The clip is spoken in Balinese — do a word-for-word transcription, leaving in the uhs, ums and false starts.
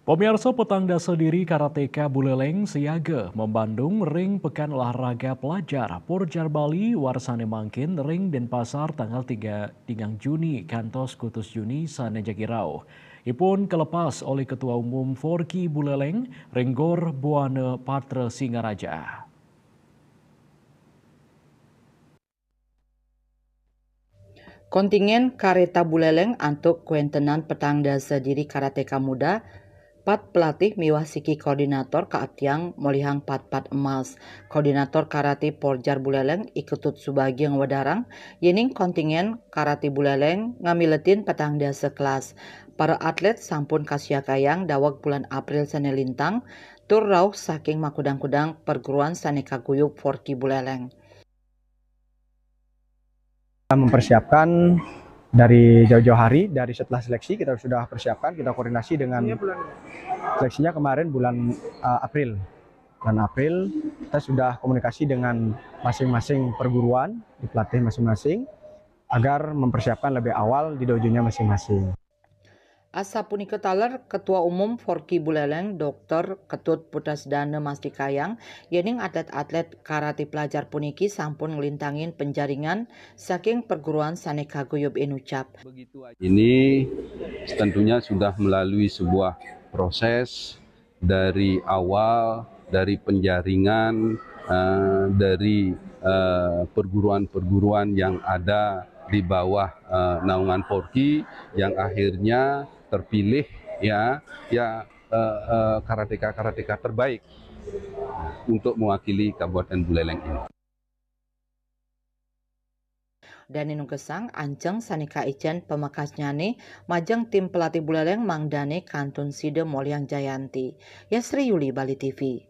Pemirsa, petang dasa diri karateka Buleleng siaga membandung ring Pekan Olahraga Pelajar Porjar Bali warsane mangkin ring Denpasar tanggal tiga tingang Juni kantos kutus Juni sane jagi rauh. Ipun kalepas olih Ketua Umum Forki Buleleng, Renggor Buana Patra Singaraja. Kontingen Kareta Buleleng antuk kuentenan petang dasa diri karateka muda, pat pelatih miwah siki koordinator kaaptiang molihang pat-pat emas. Koordinator karate Porjar Buleleng, I Ketut Subagi, ngwedarang, yening kontingen karate Buleleng ngamiletin petang dasa kelas. Para atlet sampun kasiakayang daweg bulan April sane lintang, tur rauh saking makudang-kudang perguruan sane kaguyub Forki Buleleng. Kita mempersiapkan dari jauh-jauh hari, dari setelah seleksi kita sudah persiapkan, kita koordinasi dengan seleksinya kemarin bulan uh, April. Bulan April kita sudah komunikasi dengan masing-masing perguruan, di pelatih masing-masing, agar mempersiapkan lebih awal di dojonya masing-masing. Asapunika taler Ketua Umum Forki Buleleng, Doktor Ketut Putrasdana, mastikayang yening atlet-atlet karate pelajar puniki sampun nglintangin penjaringan saking perguruan sane kaguyub inucap. Ini tentunya sudah melalui sebuah proses dari awal, dari penjaringan, uh, dari uh, perguruan-perguruan yang ada di bawah uh, naungan Forki yang akhirnya terpilih ya ya uh, uh, karateka-karateka terbaik untuk mewakili Kabupaten Buleleng ini. Dane nungkesang anceng sane kaicen pamekasnyane majeng tim pelatih Buleleng mangdane kantun sida moliang jayanti. Yasri Yuli, Bali T V.